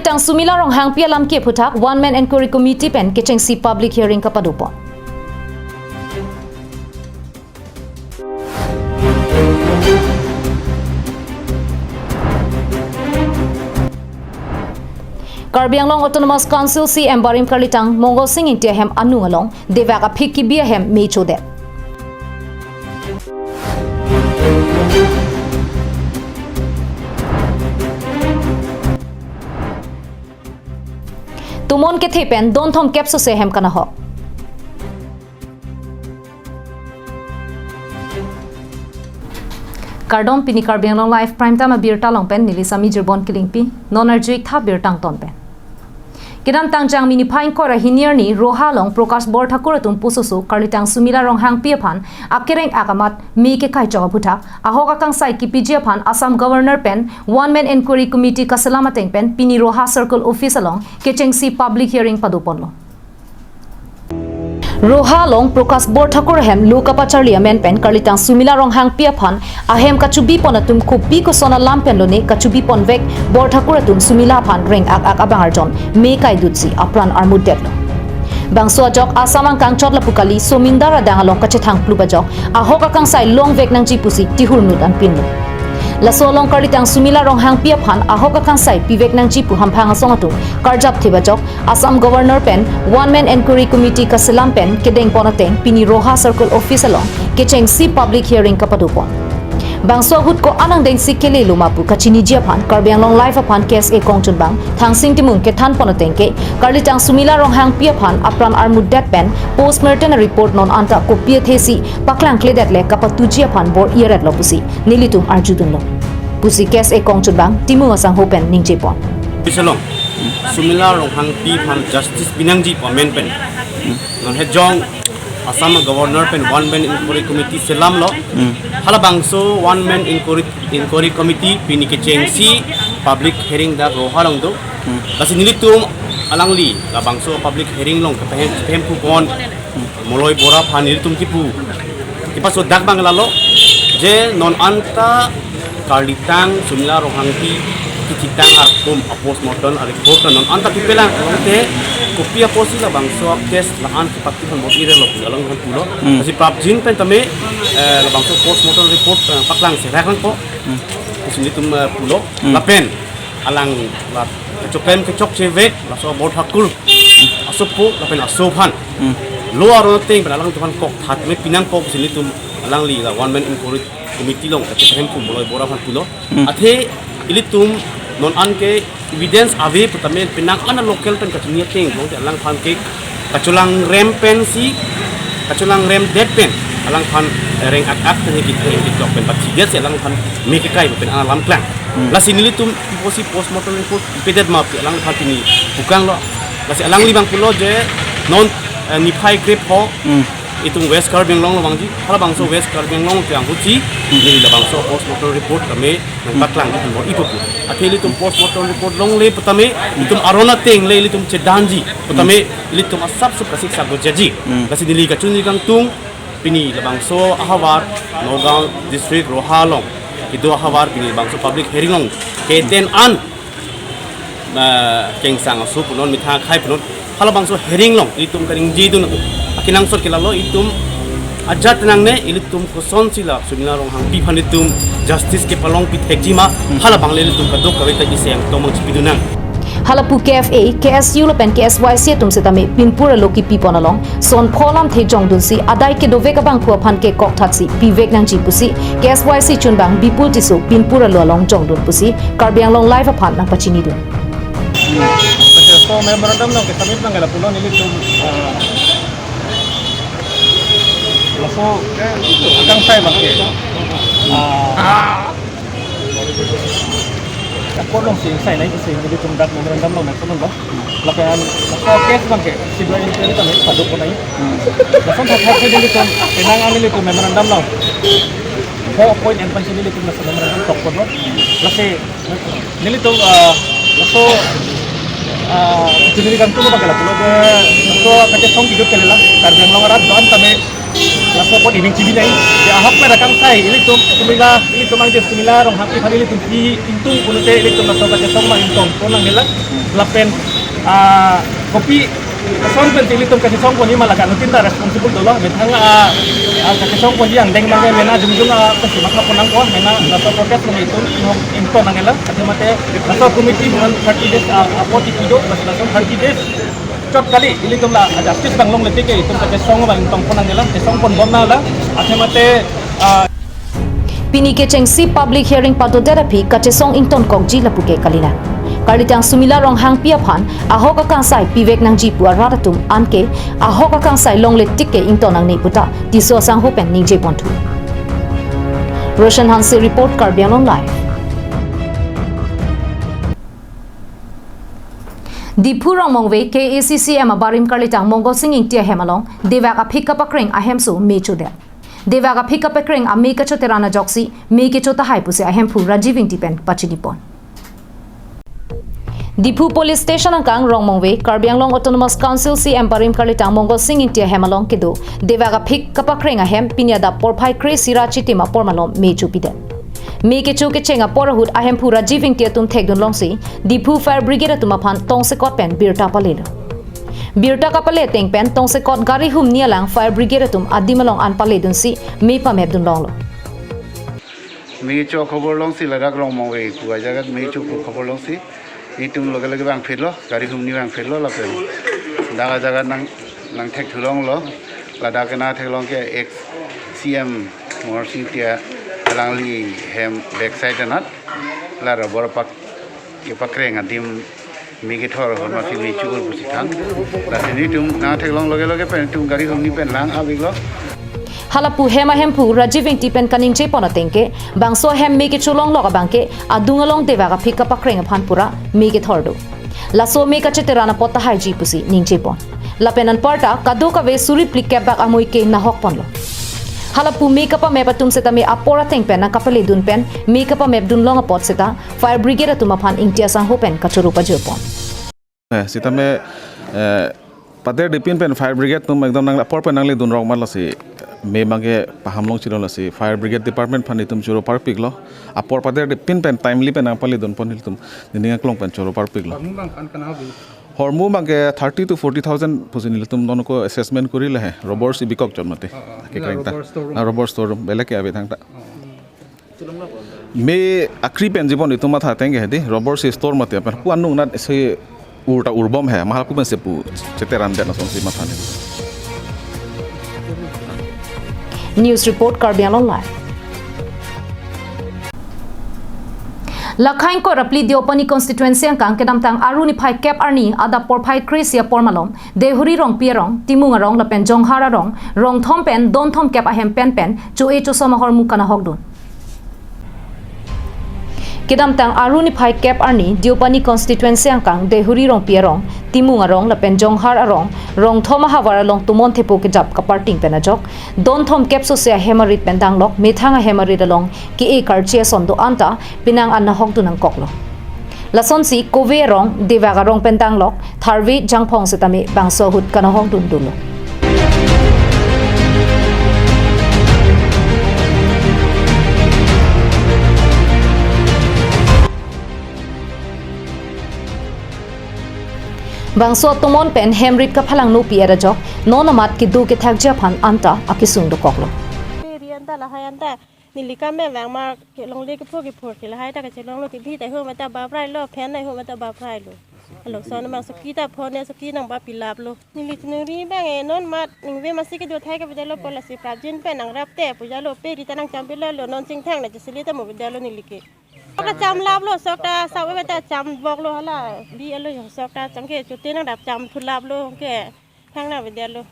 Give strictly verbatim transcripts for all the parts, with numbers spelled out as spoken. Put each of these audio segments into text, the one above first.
Tang Sumila Ronghangpi alam ke aphuthak One Man Inquiry Committee pen kechengsi public hearing kapadopon. Karbi Anglong Autonomous Council C M barim karlitang Mongol Sing Ingti ahem anung along devak aphik kibi ahem me chodet. Tumon kethe pen don thomkep sose hem kanahok. Kardom, pini Karbi Anglong Live Prime Time abirta along pen neli Sami Jirbon Kilingpi, non arju-ik tha birta angton pen. Kedamtang Jangmi niphai ingkoi ra hini arni Roha along Prakash Borthakur atum pusoso karlitang Sumila Ronghangpi aphan akereng-ak amat me kekai chok aphuthak ahok akangsai kipiji aphan Assam Governor pen One Man Inquiry Committee kaselam ateng pen pini Roha Circle Office along kechengsi public hearing padoponlo. Roha along Prakash Borthakur ahem lo kapacharli amen pen karlitang Sumila Ronghangpi aphan ahem kachubipon atum kopi koson alam pen lone kachubiponvek Borthakur atum Sumila aphan reng-ak-ak abang arjon me kaidutsi apran armutdetlo. Bangso ajok Assam angkang chot lapu kali Somindar adang along kachethang plup ajok ahok akangsai longvek nangji pusi tihulnut anpinlo. Laso along karlitang Sumila Ronghangpi aphan ahok akangsai pivek nangji pu hamphang asong atum karjap thip ajok Assam Governor pen One Man Inquiry Committee kaselam pen kedengpon ateng pini Roha Circle Office along kechengsi public hearing kapadopon. Bangso ahut ko-an angdengsi kelelo ma pu kachiniji aphan Karbi Anglong Live aphan K S A kongchunbang Thangsing Timung kethanpon ateng ke karlitang Sumila Ronghangpi aphan apran armutdet pen postmortem report non anta kopi athesi paklangkledet le kapatuji aphan bor-iretlo pusi nelitum arjudunlo pusi K S A kongchunbang Timung asangho pen ningjepon. Pisalong, Sumila Ronghangpi aphan justice pinangji pu amen pen non hejong Assam Governor pen One Man Inquiry Committee selamlo. Hmm. Halabangso One Man Inquiry, Inquiry Committee pini kechengsi public hearing dak Roha along do. Hmm. Lasi nelitum alangli labangso public hearing along kepehem, kepehem kupon Moloi Bora aphan nelitum kipu. Kipaso dak abang lalo je non anta karlitang Sumila Ronghangpi kithitang arpum apostmortem areport non anta kipelang along te kopi apotsi labangso case la-an kipathu aphan bor-irelo pu alangphan pulo. Hmm. Lasi prapjin pen tame, eh, labangso postmortem report, eh, paklangserak nangpo. Hmm. Lasi nelitum, eh, pulo. Hmm. Lapen alang la kechoklem kechokchevek laso Borthakur asopo lapen aso aphan. Hmm. Lo aron ateng pen alangtum aphan kokthat me pinangpo pusi nelitum alangli la One Man Inquiry Committee along kachepahem pu Moloi Bora aphan pulo. Hmm. Athe ilitum non an ke evidence ave pu tame penang an local pen kachini ateng lo alangphan ke kacholangrem pensi, kacholangremdet pen alangphan reng-ak-ak pen kithek kithok pen pathidet si alangphan me kekai pen alam klang. Hmm. Lasi nelitum iposi postmortem report ipedet ma pu alangphan pini pukanglo. Lasi alangli abang pulo je non, eh, niphai krepho. Hmm. Itum West Karbi Anglong lo abangji, halabangso West Karbi Anglong ke angkuchi, hmm, neli labangso postmortem report tame nangpaklang, hmm, bor-ipo pu. Athe ilitum postmortem report longle pu tame, itum aron ateng le ilitum chedanji pu tame, hmm, ilitum asap sup kasik sago jaji. Hmm. Lasi neli kachunji kangtung, pini labangso ahavar, Nagaon District Roha along, itum ahavar pini labangso public hearing along keden an, ah, kengsang aso punon, methang akhei punon, halabangso hearing along itum kaningjedun akenangsot ke lalo, itum ajat nangne, ilitum kosonsi la Sumila Ronghangpi aphan itum justice kepalongpi thekji ma, hmm, halabang le ilitum kadokave ta isi angtong mang chipidun nang. Hala pu K F A, K S U lapen K S Y C atum setame pinpur alo kipipon along son pho alamthe jongdunsi adai kedovek abangphu aphan ke kokthatsi pivek nangji pusi K S Y C chunbang Bipul Tisso pinpur alo along jongdun pusi Karbi Anglong Live aphan nangpachinidun. Oke, so memorandum along ke submit nangke lapulo nelitum, ah, laso akangsai abangke, ah, ako alongsi sai nai si nelitum dak memorandum along mention lo. Lapen laso case abangke C B I inquiry tame padopon nai. Lason thakthak si nelitum penang an nelitum memorandum along four point en pensi nelitum laso memorandum tokpo do. Lasi nelitum, ah, laso, ah, kachiniji kangtung abangke lapulo je laso kachesong kejut ke lela Karbi Anglong arat do-an tame Laso apot ining chibi nai. Ya, ahok pen akangsai ilitum Sumila, ilitum angti Sumila Ronghangpi aphan ilitum pi ingtung pulote ilitum laso kachesong abang ingtong pon nangnelo. Lapen, ah, kopi ason pen ilitum kachesong ponji ma la kanutin ta responsible dolo. Methang, ah, ah, kachesong ponji angdeng abang mena jongjong, ah, kosi makha pon nangpo, mena laso protest abang itum ingtong nangnelo. Athema te laso committee bukan thirty days, ah, apot ikido, laso thirty days chot kali, ilitum la justice abang longle tik ke itum kachesong abang ingtong pon nangnelo, chesong pon bom nanglo, athema te, ah, Pini kechengsi public hearing padodet aphi kachesong ingtonkokji lapu ke kali nang. Karlitang Sumila Ronghangpi aphan ahok akangsai pivek nangji pu arat atum anke ahok akangsai longle tik ke ingtong nangne puta Tisso asangho pen ningje ponthu. Roshan Hanse report, Karbi Anglong Live. Diphu Rongmongve K A A C C M abarim karlitang Mongol Sing Ingti ahem along devak aphik kapakreng ahemso me chodet. Devak aphik kapakreng ame kachoteran ajoksi me kecho tahai pusi ahemphu Rajiv Ingti pen pachini pon. Diphu Police Station angkang Rongmongve, Karbi Anglong Autonomous Council C M barim karlitang Mongol Sing Ingti ahem along kedo devak aphik kapakreng ahem pini adap porphai kre-isi ra chitim apor malom me chopidet. Me kecho kecheng apor ahut ahemphu Rajiv Ingti atum thekdun longsi Diphu Fire Brigade atum aphan tongsekot pen birta palelo. Birta kapale ateng pen tongsekot gari humni alang Fire Brigade atum adim along an paledunsi me pamepdun longlo. Me kecho khobor longsi ladak Rongmongve pu ajagat me kecho khobor longsi itum loge loge vangphitlo, gari humni vangphitlo lapen dak ajagat nang, nangthek thulonglo, ladak kena theklong ke ex C M Mongol Sing Ingti alangli hem backside anat la rubber pak kepakreng adim me kethor ahormu si me cho-ur pusi than. Lasi nelitum nangtheklong loge loge pen itum gari humni pen lang-aveklo. Halapu hem ahemphu Rajiv Ingti pen kaningje pon ateng ke, bangso hem me kecho longlok abang ke adung along devak aphik kapakreng aphan pura me kethor do. Laso me kachoteran apot tahaiji pusi ningje pon. Lapen anparta kadokave suri phlikep bak amoi ke nahok ponlo. Halapu me kapamep atum setame apor ateng pen nangkapaledun pen me kapamepdun long apot seta Fire Brigade atum aphan Ingti asangho pen kachoro pajir pon. Eh, sitame, eh, pader dipin pen Fire Brigade atum ekdom nang apor pen nangledun rok mat lasi me abang ke paham longchelo lasi Fire Brigade Department aphan itum choro parpiklo. Apor pader dipin pen timely pen nangpaledun pon ilitum nening aklong pen choro parpiklo. Hormu abang kan kana bi? Hormu abang ke thirty to forty thousand pusi nelitum non ko assessment kori le he. Rubber si bikok chot mate. Ah, ah. Ake ila kain ta. Rubber store room. Ah, rubber store room. Belek ke ave thangta. Ah. Me akri pen jibon itum matha ateng ke hedi, rubber si store mate pen pu anung nat si urta urbom he, mahal pu pen si pu cheteran det asonsi matha ne. News report, Karbi Anglong Live. Lakhain Korapli Deopani constituency angkang kedamtang Aru niphai kep arni adap porphai kre-isi apor malom Dehuri Rongpi arong, Timung arong lapen Jonghar arong, rongthom pen donthom kep ahem pen pen cho-e chosom ahormu kanahokdun. Kedamtang Aru niphai kep arni Deopani constituency angkang Dehuri Rongpi arong, Timung arong lapen Jonghar arong, rongthom ahavar along tumon thepo kejap kaparting pen ajok donthom kep sose ahem arit pen danglok methang ahem arit along ke-e karchi ason do-an ta penang an nahokdun nangkoklo. Lasonsi kove arong, devak arong pen danglok tharve jangphong setame bangso ahut kanahokdun dolo. Bangso atomon pen hem rit kaphalangno pi-et ajok non amat kedo kethakji aphan anta akesung dokoklo. Ri anta lahai anta neli kame vang ma kelongle kepho kepho ke lahai ta kachelonglo, TV ta ihum ta baprailo, fan ta ihum ta baprailo. Alo son ma soki ta phone soki nang bapilaplo. Neli chinuri abang e non mat ningve masi kedo thai kavedetlo, pola si prapjin pen nangrap te pujalo, pe ri ta nangcham pilo lo, non chingthang na chisili ta mo vedetlo neli ke. Sok ta chamlaplo, sok ta sawe ta chamboklo hala. Bi alo sok ta cham ke chute nangrap cham thulaplo ke. Thang na vedetlo.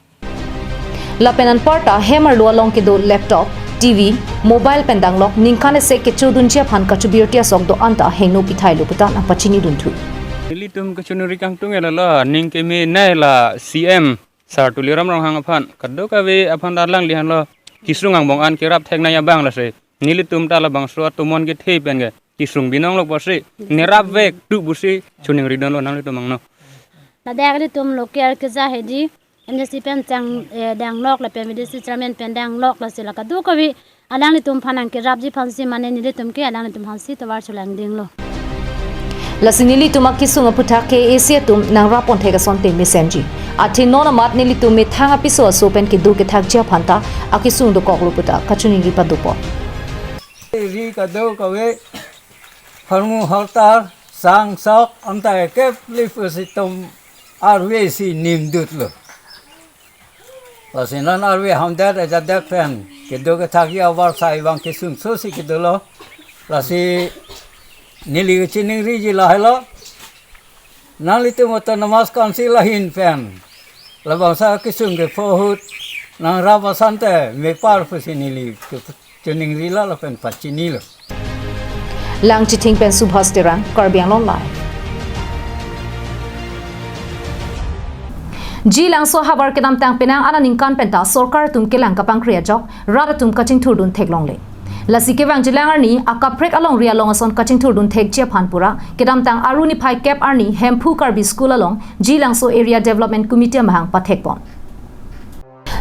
Lapen anparta hem arlo along kedo laptop, TV, mobile pen danglok ningkan ese kechodunji aphan kachubirti asok do-an ta hengno pithailo puta nangpachinidunthu. Nelitum kachinuri kangtung elalo, ning keme nai la C M Sir Tuliram Ronghang aphan, kadokave aphan ta alangli aphanlo kesung angbong an kerap theknai abang lasi nelitum ta labangso atomon kethe pen ke kesung binong lok pusi nerapvek tu pusi choningridunlo nanglitum angno. Ladak ilitum local keja hedi M D C pen chang, eh, danglok lapen V D C chairman pen danglok, lasi la kadokave alanglitum aphan nangkerapji aphansi mane nelitum ke alanglitum aphansi tovar cholangdinglo. Lasi nelitum akesung aputhak K A A C atum nangrap ponthek asonte mesenji. Athe non amat nelitum methang apiso aso pen kedo kethakji aphanta akesung dokoklo puta kachiningri padopon. Ri kadokave, hormu hortar, sang sok, anta ekep lipus itum arve si nimdutlo. Lasi non arve hamdet ajadet pen kedo kethakji avarsai abang kesung sosi kedolo. Lasi neli kachiningriji lahelo. Nanglitum Autonomous Council ahin pen labangso akesung kepho ahut nangrap asonte mepar pusi neli chiningrilo lapen pachinilo. Langchithing pen Subhas Terang, Karbi Anglong Live. Jilangso ahavar kedamtang penang aningkan penta sorkar atum kelang kapangkri ajok rat atum kachingthurdun theklongle. Lasi kevangjilang arni akaprek alongri along ason kachingthurdun thekji aphan pura kedamtang Aru niphai kep arni Hemphu Karbi School along Jilangso Area Development Committee amahang pathekpon.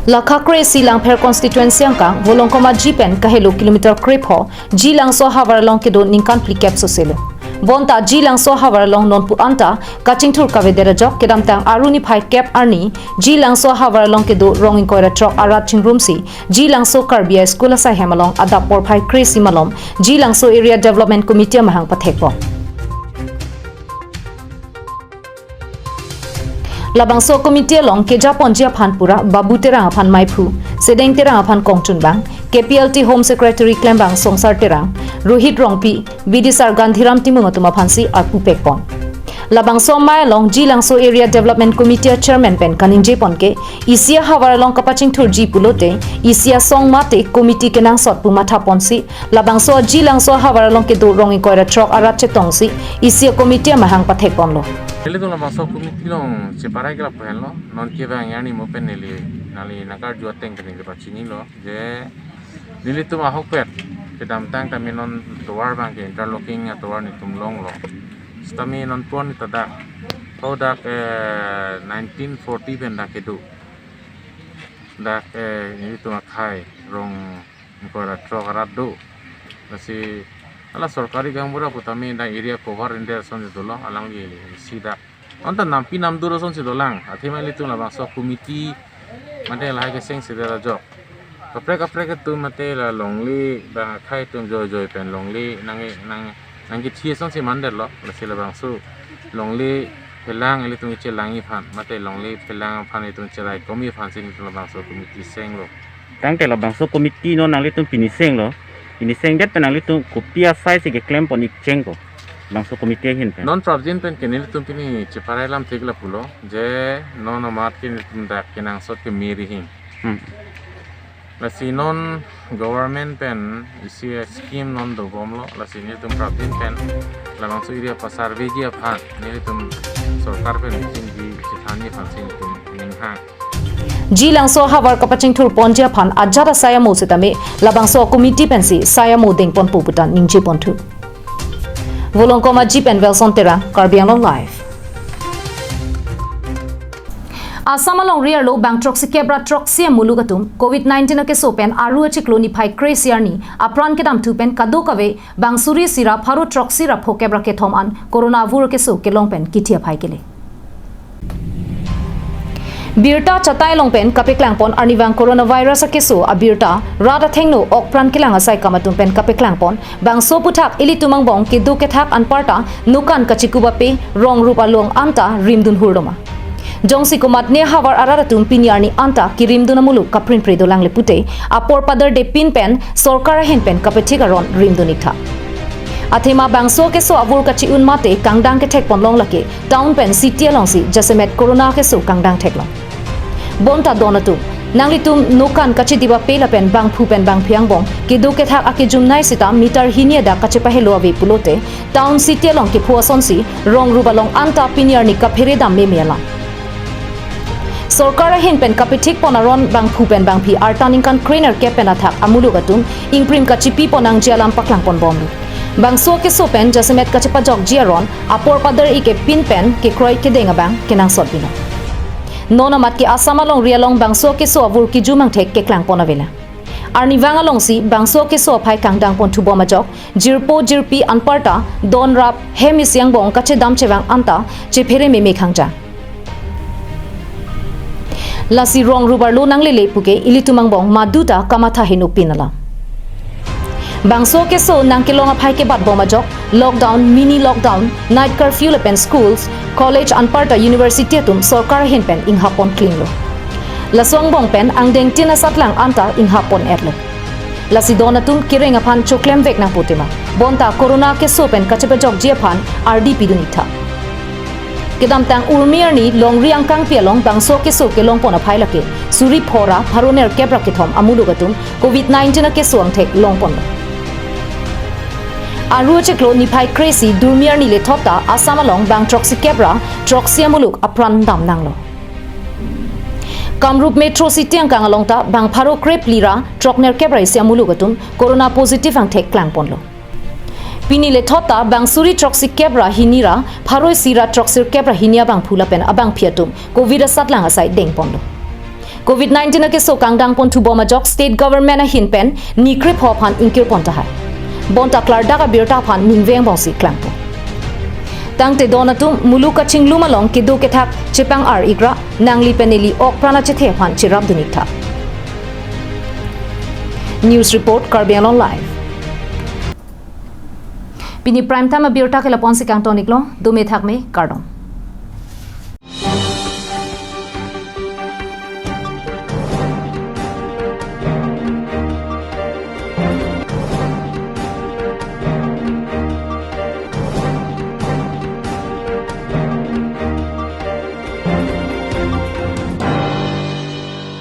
Lakha kre-isi Langpher constituency angkang Volongkom Aji pen kahelo kilometer krepho Jilangso ahavar along kedo ningkan phlikep soselo. Bonta Jilangso ahavar along nonpu anta kachingthur kavedet ajok kedamtang Aru niphai kep arni Jilangso ahavar along kedo rong ingkoi ra throk arat chingrumsi Jilangso Karbi High School asaihem along adap porphai kre-isi malom Jilangso Area Development Committee amahang pathekpon. Labangso committee along kejaponji aphan pura Babu Terang aphan maiphu, Sedeng Terang aphan kongchunbang, K P L T Home Secretary klembang Songsar Terang, Rohit Rongpi, Bidisar Gandhiram Timung atum aphansi arpu pekpon. Labangso amei along Jilangso Area Development Committee chairman pen kaningjepon ke isi ahavar along kapachingthurji pulote isi asong mate committee kenangsot pu mathaponsi labangso Jilangso ahavar along kedo rong ingkoi ra throk arat chetongsi isi committee amahang pathekponlo. Nelitum labangso committee along cheparai kelap henlo, non kevang arni mo pen neli nangli nangkarju ateng pen neli pachinilo je nelitum ahokpet kedamtang tame non tovar abang ke interlocking atovar nelitum longlo. Sitame nonpu ta dak, ho dak, eh, nineteen forty pen dak kedo. Dak, eh, nelitum akhei rong ingkoi ra throk arat do. Lasi hala sorkari gaonbura pu tame dak area cover indet asonsi dolo, alangli isi dak. Anta nampi namdur asonsi dolang. Athema ilitum labangso committee mate lahai keseng si dera jok. Kaprek kaprek atum mate la longle bang akhei atum joi joi pen longle nang nang nangkethi asonsi mandetlo. Lasi labangso longle phelang ilitum chelangji aphan mate longle phelang aphan ilitum cherai komji aphansi ilitum labangso committee senglo. Tangte labangso committee non nanglitum pini senglo. Pini sengdet pen nanglitum kopi asai si keklempon ik chengpo. Labangso committee ahin pen. Non prapjin pen ke nelitum pini cheparai lamthe ke lapulo je non amat ke nelitum dak kenangsot ke miri hin. Hmm. Lasi non government pen isi scheme non dobomlo, lasi nelitum prapjin pen labangso area pasarveji aphan nelitum sorkar pen chingki chethanji aphansi nelitum ninghang. Jilangso ahavar kapachingthurponji aphan ajat asai amo sitame labangso committee pensi sai amo dengponpo puta ningjeponthu. Volongkom Aji pen Welson Terang, Karbi Anglong Live. Assam alongri arlo bang throksi kep ra throksi amuluk atum covid nineteen akeso pen Aru achiklo niphai kre-isi arni apran kedamthu pen kadokave bang suri isi ra pharo throksi ra pho kep ra kethom an corona avur akeso kelong pen kithi aphai kele. Birta chatai along pen kapeklangpon arnivang coronavirus akeso abirta rat athengno ok pran kelang asai kam atum pen kapeklangpon bangso aphuthak ilitum angbong kedo kethak anparta nokan kachikup ape rong rup along anta rimdun hurdoma. Jongsi komatne ahavar arat atum pini arni anta kirimdun amuluk kaprinpre dolang le pute apor pader depin pen sorkar ahin pen kapethik aron rimdun iktha. Athema bangso akeso avur kachi-un mate kangdang kethekpon long lake town pen city alongsi jasemet corona akeso kangdang theklong. Bonta don atum, nanglitum nokan kachidip ape lapen bangphu pen bangphi angbong kedo kethak akejumnei sita meter hini adak kachepahelo ave pulote town city along kepho asonsi rong rup along anta pini arni kaphere dam meme alam. Sorkar ahin pen kapethikpon aron bangphu pen bangphi arta ningkan krenerkep pen athak amuluk atum ingprim kachipipon nangji alam paklangponbomlo. Bangso akeso pen jasemet kachepajokji aron apor pader ik epin pen kekroi kedeng abang kenangsot binong. Non amat ke Assam alongri along bangso keso avur kejum angthek keklangpon avela. Arnivang alongsi bangso keso aphai kangdangpon thubom ajok, jirpo jirpi anparta don rap hem isi angbong kachedam chevang anta chephere meme khangjang. Lasi rong rubar lo nanglele puke ilitum angbong maduta kamatha henopin alam. Bangso keso nangkelong aphai kebatbom ajok, lockdown, mini lockdown, night curfew lapen schools, college anparta university atum sorkar ahin pen inghappon klinglo. Laso angbong pen angdengtin asatlang anta inghappon etlo. Lasi don atum kereng aphan choklem vek nangpo tema. Bonta corona keso pen kachepajokji aphan ardi pidun iktha. Kedamtang Urmi arni longri angkangpi along bangso keso kelongpon aphai lake suri phora pharo nerkep ra kethom amuluk atum covid nineteen akeso angthek longponlo. Aru achiklo niphai kre-isi Durmi arni lethot ta Assam along bang throksi kep ra throksi amuluk apran damnanglo. Kamrup Metro City angkang along ta bang pharo kre phli ra throk nerkep ra isi amuluk atum corona positive angthek klangponlo. Pini lethot ta bang suri throksi kep ra hini ra pharo isi ra throksir kep ra hini abangphu lapen abangpi atum covid asatlang asai dengponlo. Covid nineteen akeso kangdangpon thubom ajok state government ahin pen ni krepho aphan ingkirpon tahai. Bonta klardak abirta aphan ningve angbongsi klangpo. Tangte don atum muluk kachinglum along kedo kethak chepang-ar ikra nangli pen neli ok pran achethe aphan cherapdun iktha. News report, Karbi Anglong Live. Pini prime time abirta ke lapu-ansi kangton iklo, dome thakme, kardom.